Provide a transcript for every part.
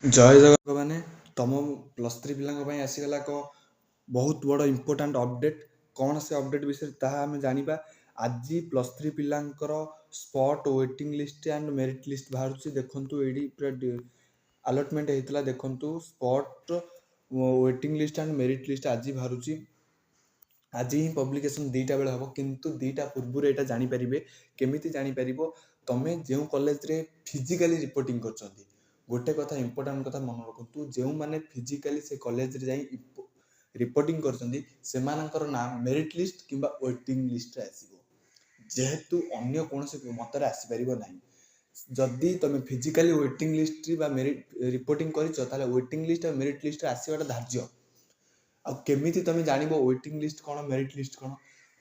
ଜୟ ଜଗନ୍ନାଥ। ତମ +3 ପିଲାଙ୍କ ପାଇଁ ଆସିଗଲା ଏକ ବହୁତ ବଡ଼ ଇମ୍ପୋର୍ଟାଣ୍ଟ ଅପଡ଼େଟ୍। କ'ଣ ସେ ଅପଡ଼େଟ୍ ବିଷୟରେ ତାହା ଆମେ ଜାଣିବା। ଆଜି +3 ପିଲାଙ୍କର spot waiting list and merit list ବାହାରୁଛି। ଦେଖନ୍ତୁ, ଏଇଠି ପୁରା ଆଲଟମେଣ୍ଟ ହେଇଥିଲା। ଦେଖନ୍ତୁ, spot waiting list and merit list ଆଜି ବାହାରୁଛି। ଆଜି ହିଁ ପବ୍ଲିକେସନ୍ 2ଟା ବେଳେ ହେବ, କିନ୍ତୁ 2ଟା ପୂର୍ବରୁ ଏଇଟା ଜାଣିପାରିବେ। କେମିତି ଜାଣିପାରିବ? ତମେ ଯେଉଁ କଲେଜରେ ଫିଜିକାଲି ରିପୋର୍ଟିଂ କରିଛନ୍ତି, ଗୋଟେ କଥା, ଇମ୍ପୋର୍ଟାଣ୍ଟ କଥା ମନେ ରଖନ୍ତୁ, ଯେଉଁମାନେ ଫିଜିକାଲି ସେ କଲେଜରେ ଯାଇ ରିପୋର୍ଟିଂ କରିଛନ୍ତି, ସେମାନଙ୍କର ନାଁ ମେରିଟ୍ ଲିଷ୍ଟ କିମ୍ବା ୱେଟିଂ ଲିଷ୍ଟରେ ଆସିବ, ଯେହେତୁ ଅନ୍ୟ କୌଣସି ମତରେ ଆସିପାରିବ ନାହିଁ। ଯଦି ତୁମେ ଫିଜିକାଲି ୱେଟିଂ ଲିଷ୍ଟ ବା ମେରିଟ୍ ରିପୋର୍ଟିଂ କରିଛ, ତାହେଲେ ୱେଟିଂ ଲିଷ୍ଟ ଆଉ ମେରିଟ୍ ଲିଷ୍ଟରେ ଆସିବାଟା ଧାର୍ଯ୍ୟ। ଆଉ କେମିତି ତୁମେ ଜାଣିବ ୱେଟିଂ ଲିଷ୍ଟ କ'ଣ, ମେରିଟ୍ ଲିଷ୍ଟ କ'ଣ?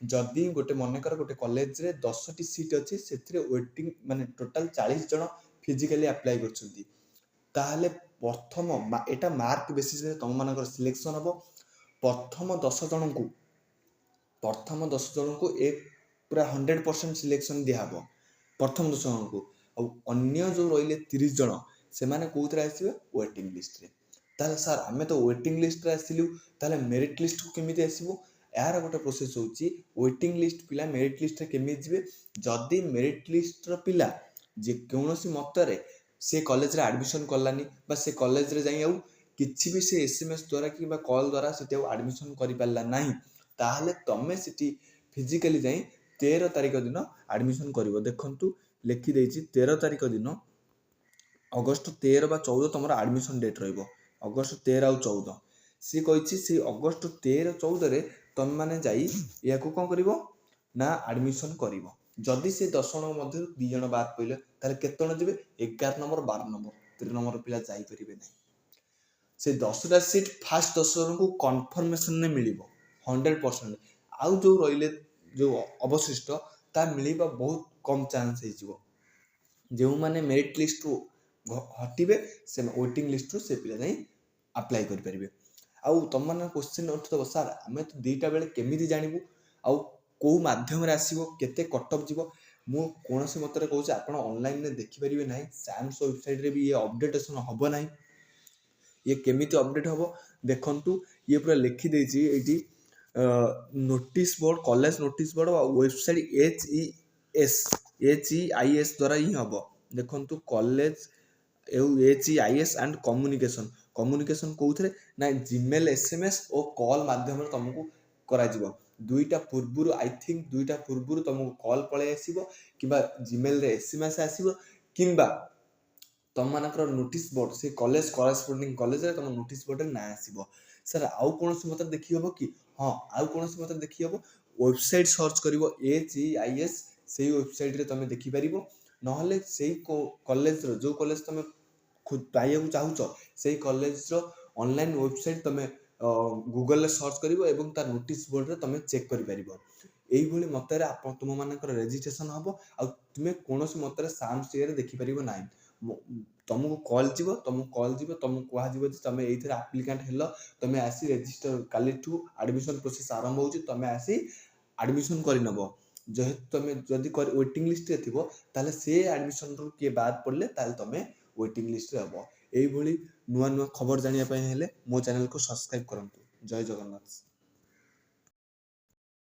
ଯଦି ଗୋଟେ ମନେକର ଗୋଟେ କଲେଜରେ 10ଟି ସିଟ୍ ଅଛି, ସେଥିରେ ୱେଟିଂ ମାନେ ଟୋଟାଲ୍ 40 ଜଣ ଫିଜିକାଲି ଆପ୍ଲାଏ କରିଛନ୍ତି, ତାହେଲେ ପ୍ରଥମ ଏଇଟା ମାର୍କ ବେସିସ୍ରେ ତୁମମାନଙ୍କର ସିଲେକ୍ସନ୍ ହେବ। ପ୍ରଥମ 10 ଜଣଙ୍କୁ ଏ ପୁରା 100% ସିଲେକ୍ସନ୍ ଦିଆହେବ ପ୍ରଥମ 10 ଜଣଙ୍କୁ। ଆଉ ଅନ୍ୟ ଯେଉଁ ରହିଲେ 30 ଜଣ, ସେମାନେ କେଉଁଥିରେ ଆସିବେ? ୱେଟିଂ ଲିଷ୍ଟରେ। ତାହେଲେ ସାର୍, ଆମେ ତ ୱେଟିଂ ଲିଷ୍ଟରେ ଆସିଲୁ, ତାହେଲେ ମେରିଟ୍ ଲିଷ୍ଟକୁ କେମିତି ଆସିବୁ? ଏହାର ଗୋଟେ ପ୍ରୋସେସ୍ ହେଉଛି, ୱେଟିଂ ଲିଷ୍ଟ ପିଲା ମେରିଟ୍ ଲିଷ୍ଟରେ କେମିତି ଯିବେ? ଯଦି ମେରିଟ୍ ଲିଷ୍ଟର ପିଲା ଯେ କୌଣସି ମତରେ ସେ କଲେଜରେ ଆଡ଼ମିସନ୍ କଲାନି ବା ସେ କଲେଜରେ ଯାଇ ଆଉ କିଛି ବି ସେ SMS ଦ୍ୱାରା କିମ୍ବା କଲ୍ ଦ୍ୱାରା ସେଠି ଆଉ ଆଡ଼ମିସନ୍ କରିପାରିଲା ନାହିଁ, ତାହେଲେ ତମେ ସେଠି ଫିଜିକାଲି ଯାଇ 13 ତାରିଖ ଦିନ ଆଡ଼ମିସନ୍ କରିବ। ଦେଖନ୍ତୁ, ଲେଖିଦେଇଛି, 13 ତାରିଖ ଦିନ, ଅଗଷ୍ଟ 13 ବା 14 ତୁମର ଆଡ଼ମିସନ୍ ଡେଟ୍ ରହିବ। ଅଗଷ୍ଟ 13 ଆଉ 14 ସିଏ କହିଛି। ସେଇ ଅଗଷ୍ଟ 13 14ରେ ତୁମେମାନେ ଯାଇ ଏହାକୁ କ'ଣ କରିବ ନା ଆଡ଼ମିସନ୍ କରିବ। ଯଦି ସେ 10 ଜଣଙ୍କ ମଧ୍ୟରୁ 2 ଜଣ ବାଦ ପଡ଼ିଲେ, ତାହେଲେ କେତେ ଜଣ ଯିବେ? 11 ନମ୍ବର, 12 ନମ୍ବର, 13 ନମ୍ବର ପିଲା ଯାଇପାରିବେ ନାହିଁ। ସେ 10ଟା ସିଟ୍ ଫାଷ୍ଟ 10 ଜଣଙ୍କୁ କନଫର୍ମେସନରେ ମିଳିବ 100%। ଆଉ ଯେଉଁ ରହିଲେ, ଯେଉଁ ଅବଶିଷ୍ଟ, ତା ମିଳିବା ବହୁତ କମ୍ ଚାନ୍ସ ହେଇଯିବ। ଯେଉଁମାନେ ମେରିଟ୍ ଲିଷ୍ଟରୁ ହଟିବେ, ସେ ୱେଟିଂ ଲିଷ୍ଟରୁ ସେ ପିଲା ଯାଇ ଆପ୍ଲାଏ କରିପାରିବେ। ଆଉ ତୁମମାନଙ୍କ କୋଶ୍ଚିନ୍ ଉଠୁଥିବ, ସାର୍, ଆମେ ତ 2ଟା ବେଳେ କେମିତି ଜାଣିବୁ ଆଉ କେଉଁ ମାଧ୍ୟମରେ ଆସିବ, କେତେ କଟଅଫ୍ ଯିବ? ମୁଁ କୌଣସି ମତରେ କହୁଛି, ଆପଣ ଅନଲାଇନରେ ଦେଖିପାରିବେ ନାହିଁ। ସାମ୍ସ ୱେବସାଇଟ୍ରେ ବି ଇଏ ଅପଡ଼େଟେସନ୍ ହେବ ନାହିଁ। ଇଏ କେମିତି ଅପଡ଼େଟ୍ ହେବ? ଦେଖନ୍ତୁ, ଇଏ ପୁରା ଲେଖିଦେଇଛି ଏଇଠି, notice board, college notice board ଆଉ ୱେବସାଇଟ୍ HES HEIS ଦ୍ୱାରା ହିଁ ହେବ। ଦେଖନ୍ତୁ, college ଏଉ HEIS and communication. Communication କେଉଁଥିରେ ନା ଜିମେଲ୍, SMS ଓ କଲ୍ ମାଧ୍ୟମରେ ତୁମକୁ କରାଯିବ। 2ଟା ପୂର୍ବରୁ, I think 2ଟା ପୂର୍ବରୁ ତୁମକୁ କଲ୍ ପଳାଇ ଆସିବ କିମ୍ବା ଜିମେଲ୍ରେ SMS ଆସିବ କିମ୍ବା ତୁମମାନଙ୍କର ନୋଟିସ୍ ବୋର୍ଡ଼, ସେ କଲେଜ କରେସ୍ପଣ୍ଡିଂ କଲେଜରେ ତୁମ ନୋଟିସ୍ ବୋର୍ଡ଼ରେ ନାଁ ଆସିବ। ସାର୍, ଆଉ କୌଣସି ମତରେ ଦେଖିହେବ କି? ହଁ, ଆଉ କୌଣସି ମତରେ ଦେଖିହେବ। ୱେବସାଇଟ୍ ସର୍ଚ୍ଚ କରିବ HEIS, ସେଇ ୱେବସାଇଟ୍ରେ ତୁମେ ଦେଖିପାରିବ। ନହେଲେ ସେଇ କଲେଜର, ଯେଉଁ କଲେଜ ତୁମେ ପାଇବାକୁ ଚାହୁଁଛ, ସେଇ କଲେଜର ଅନଲାଇନ୍ ୱେବସାଇଟ୍ ତୁମେ ଗୁଗଲରେ ସର୍ଚ୍ଚ କରିବ ଏବଂ ତା ନୋଟିସ୍ ବୋର୍ଡ଼ରେ ତୁମେ ଚେକ୍ କରିପାରିବ। ଏଇଭଳି ମତରେ ଆପଣ ତୁମମାନଙ୍କର ରେଜିଷ୍ଟ୍ରେସନ୍ ହେବ। ଆଉ ତୁମେ କୌଣସି ମତରେ ସାମ୍ସ ଇଏରେ ଦେଖିପାରିବ ନାହିଁ। ତୁମକୁ କଲ୍ ଯିବ, ତୁମକୁ କୁହାଯିବ ଯେ ତୁମେ ଏଇଥିରେ ଆପ୍ଲିକାଣ୍ଟ ହେଲ, ତୁମେ ଆସି ରେଜିଷ୍ଟର, କାଲିଠୁ ଆଡ଼ମିସନ୍ ପ୍ରୋସେସ୍ ଆରମ୍ଭ ହେଉଛି, ତୁମେ ଆସି ଆଡ଼ମିସନ୍ କରିନେବ। ଯେହେତୁ ତୁମେ ଯଦି ୱେଟିଂ ଲିଷ୍ଟରେ ଥିବ, ତାହେଲେ ସେ ଆଡ଼ମିସନ୍ରୁ କିଏ ବାଦ ପଡ଼ିଲେ, ତାହେଲେ ତୁମେ ୱେଟିଂ ଲିଷ୍ଟରେ ହେବ। ଏଇଭଳି ନୂଆ ନୂଆ ଖବର ଜାଣିବା ପାଇଁ ହେଲେ ମୋ ଚ୍ୟାନେଲକୁ ସବସ୍କ୍ରାଇବ୍ କରନ୍ତୁ। ଜୟ ଜଗନ୍ନାଥ।